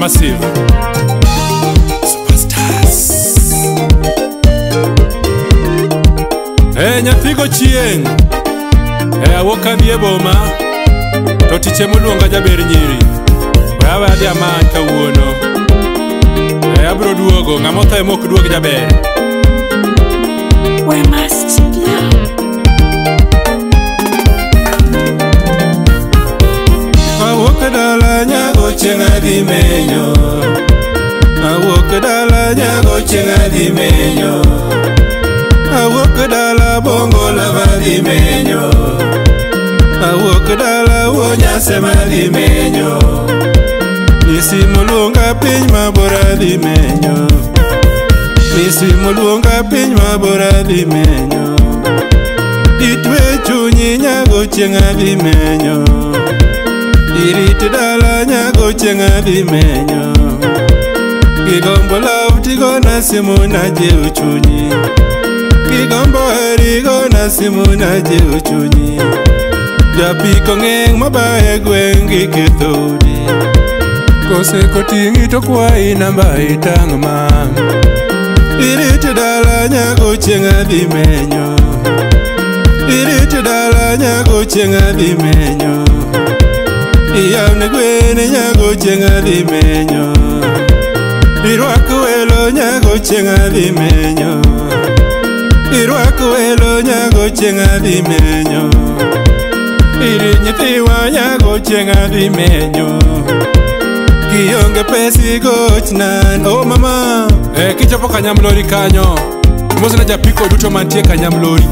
Massive. Superstars. Nyathigo chieng'. Awuok adhi e boma to tich emoluonga jaber nyiri. We awe adhi amany kawuono. Abiro duogo, ng'ama otho ema ok duog jaber. Wema Studio. Awuok dala nyago chieng' adhi menyo. Awuok dala nyago chieng' adhi menyo. Awuok dala bongo lava adhi menyo. Awuok dala wuo Nyasema adhi menyo. Misimu luonga piny mabor adhi menyo. Misimu luonga piny mabor adhi menyo. Itwe chunyi nyago chieng' adhi menyo. Irit dala nyago chieng' adhi menyo. Gigombo love tigona simu najiw chunyi. Gigombo heri gona simu najiw chunyi. Japiko ng'eng' mabaye gweng' giketho udi. Koseko ting'i to kwayi namba itang' ma. Irit dala nyago chieng' adhi menyo. Irit dala nyago chieng' adhi menyo. Iyawne gwen nyago chieng' adhi menyo. Irwak welo nyago chieng' adhi menyo. Irwak welo nyago chieng' adhi menyo. Iri nyithiwa nyago chieng' adhi menyo. Kionge pesi gochna, oh mama. Kichopo Kanyamlori kanyo, mosna japiko duto mantie Kanyamlori.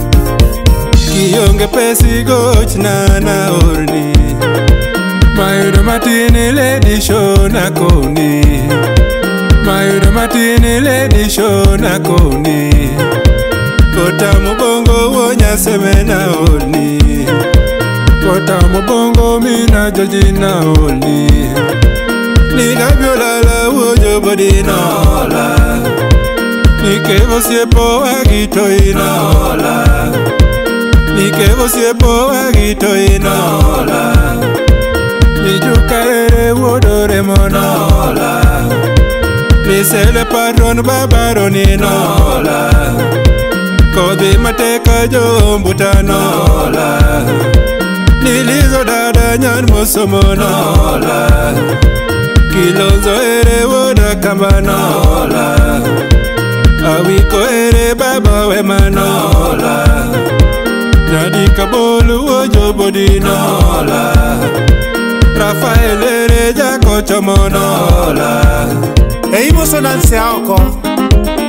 Kionge pesi gochna naorni. Mayudo matini lady show na koni. Mayudo matini lady show na koni. Kota mubongo wo Nyaseme naorni. Kota mubongo mina joji naorni. Nikabyolala wuo bodi nola. Nikevo siepo agito inola. Nikevo siepo agito inola. Nijuka ere wuodore monola. Nisele patron babaro ninola. Kodhi mateka jombuta nola. Nilizo dada nyan mosomo nola. Kilonzo ere woda kamba nola. Awiko ere baba wema nola. Nyadika bolu wojo bodi nola. Rafael ere jakochomo nola. Imoso Nancy oko,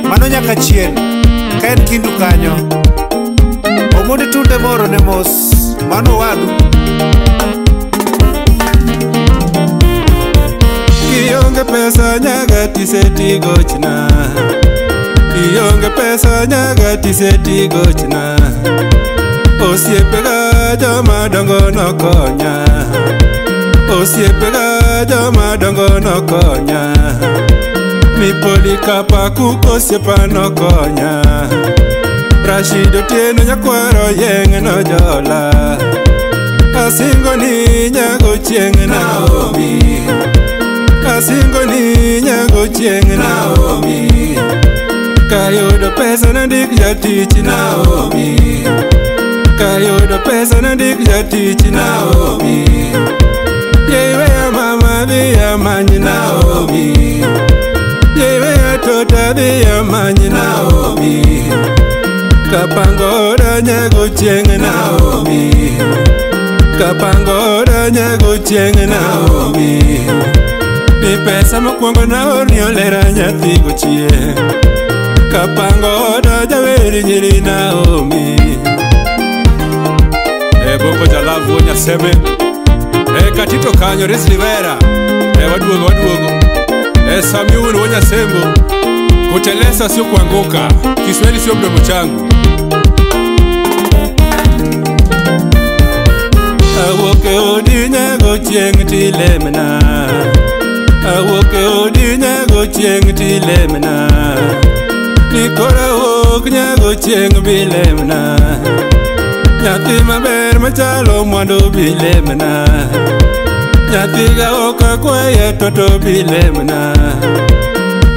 mano nyaka chien, ka en kindu kanyo. Omondi tunde moro ne mos, mano wadu. Kionge pesa nyaga tiseti gochna. Kionge pesa nyaga tiseti gochna. Osiepega joma dongo nokonya. Osiepega joma dongo nokonya. Mipoli kapa kukosiepa nokonya. Rashid Otieno nyakwaro yeng' nojola. Asingo ni nyago chieng' Naomi. Asingo ni nyago chieng' Naomi. Kayudo pesa nandik jatich Naomi. Kayudo pesa nandik jatich Naomi. Yeweya mama dhi amany Naomi. Yeweya tota dhi amany Naomi. Kapango oda nyago chieng' Naomi. Kapango oda nyago chieng' Naomi. Ni pesa mokwongo naorni olera nyathi gochieng'. Kapango oda jaweri nyiri Naomi. Bongo jalavu wuo Nyaseme. Katito kanyo Res Rivera. Waduogo waduogo. Samiun wuo Nyasembo. Kuteleza sio kuanguka. Kiswahili sio mdomo changu. Awuok e odi nyago chieng' tilemna. Awuok e odi nyago chieng' tilemna. Nikoro awuok nyago chieng' bilemna. Nyathi maber machalo mwandu bilemna. Nyathiga ok akwaye toto bilemna.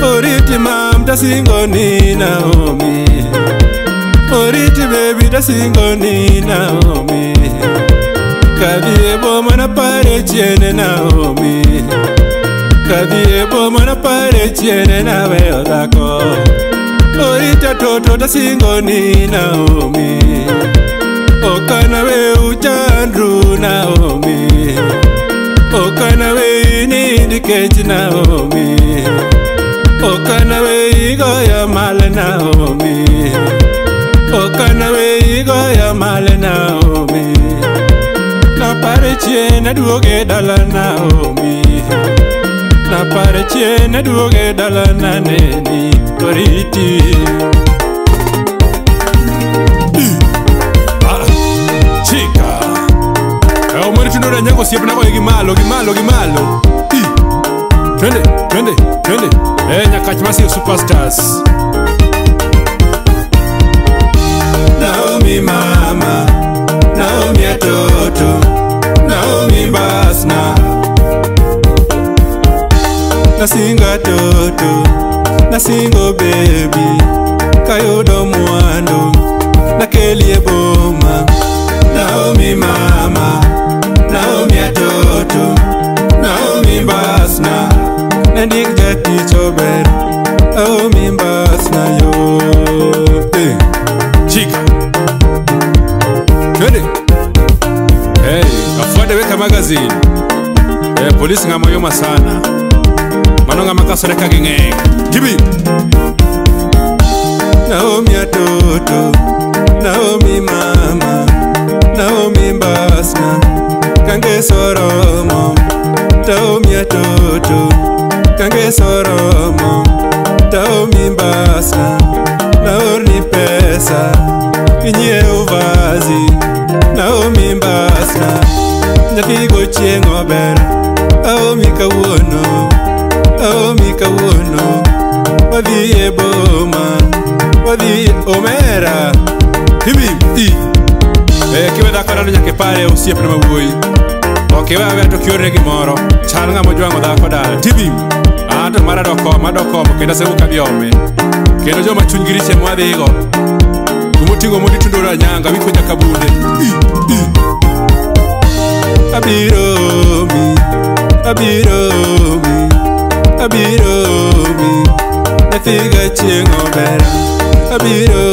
Oriti mam tasingo ni Naomi. Oriti baby tasingo ni Naomi. Kadhi e boma na pare chiene Naomi. Kadhi e boma na pare chiene naweyo dhako. Orita toto tasingo ni Naomi. Okana we uchandru Naomi. Okana we nindi kech Naomi. Okana we igoyo mal Naomi. Okana we igoyo mal Naomi. Napare chien aduoge dala Naomi. Napare chien aduoge dala naneni oriti. Chika. Omori tunora nyango siepna go gimalo gimalo gimalo. Twende twende twende. Nyakach Massive Superstars. Naomi mama, Naomi atoto, Naomi basna. Nasinga toto, nasingo baby, kayudo mwandu, nakelie boma. Naomi mama, Naomi atoto, Naomi basna. Nandik jatich ober, Naomi basna yo. Chika. Twende. Hey, afuade weka magazine. Polisi ngama yoma sana. Mano ngama kasore kagenge. Gibi. Naomi atoto, Naomi mama, Naomi basna. Kange soromo, Naomi atoto, kange soromo, Naomi basna. Naorni pesa, inyiew vazi, Naomi basna. Nyathi gochieng' ober, Naomi kawuono, Naomi kawuono. Wadhi e boma, wadhi omera. Hibi, i. Kiwe dhako dalo nyaka ipare osiepne ma wuoyi. Ok iwe aweya to kiorne gimoro. Chal ng'ama ojwang'o dhako dala. Tibim. Anto mara dok koma, adok komo kendo asewuok adhi ome. Kendo joma chunygi richo ema wadhigo. Kumoting'o mondi tundo anyanga wiko nyaka bunde. Abiro mi, abiro mi, abiro mi. Nyathiga chieng' ober, abiro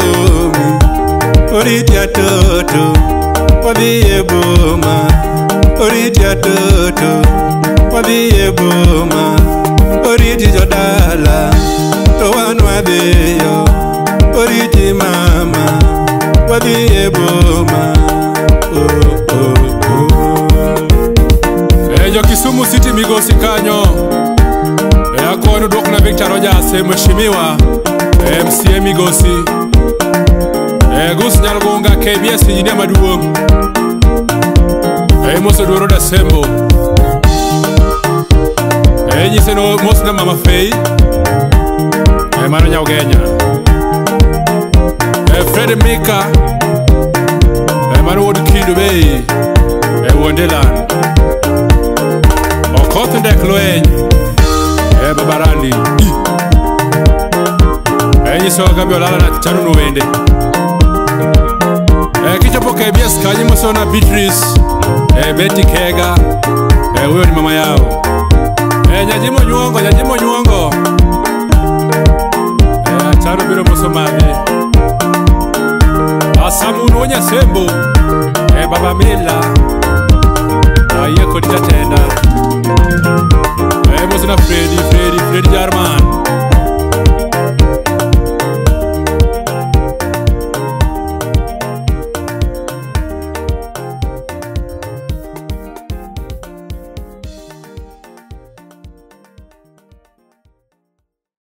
mi. Oriti atoto, wadhi e boma. Oriti atoto, wadhi e boma. Oriti jodala, to wan wadhiyo. Oriti mama, wadhi e boma. Oh, oh, oh. Jo Kisumu City migosi kanyo. Akwano duokna Victor Rogers, mheshimiwa MCA migosi. Gus Nyalgonga KBS engineer maduong'. Moso duoro da Sembo. Nyise no mos na Mama Fei. Mano Nyaugenya. Fred Mika. Mano wuod Kindu Bay. Wondeland. Okoth ndek lweny. Babarandi. Nyiso Gabi Olala na Chanu Nuwende. Kichopo KBS kanyo moso na Beatrice, Betty Kega, huyo ni mama yao. Nyajimo nyuongo, nyajimo nyuongo. Chanu biro moso mami. Asamu wonya Sembo, Baba Mila. Aye kodi jatenda. Moso na Freddy, Freddy, Freddy Jarman.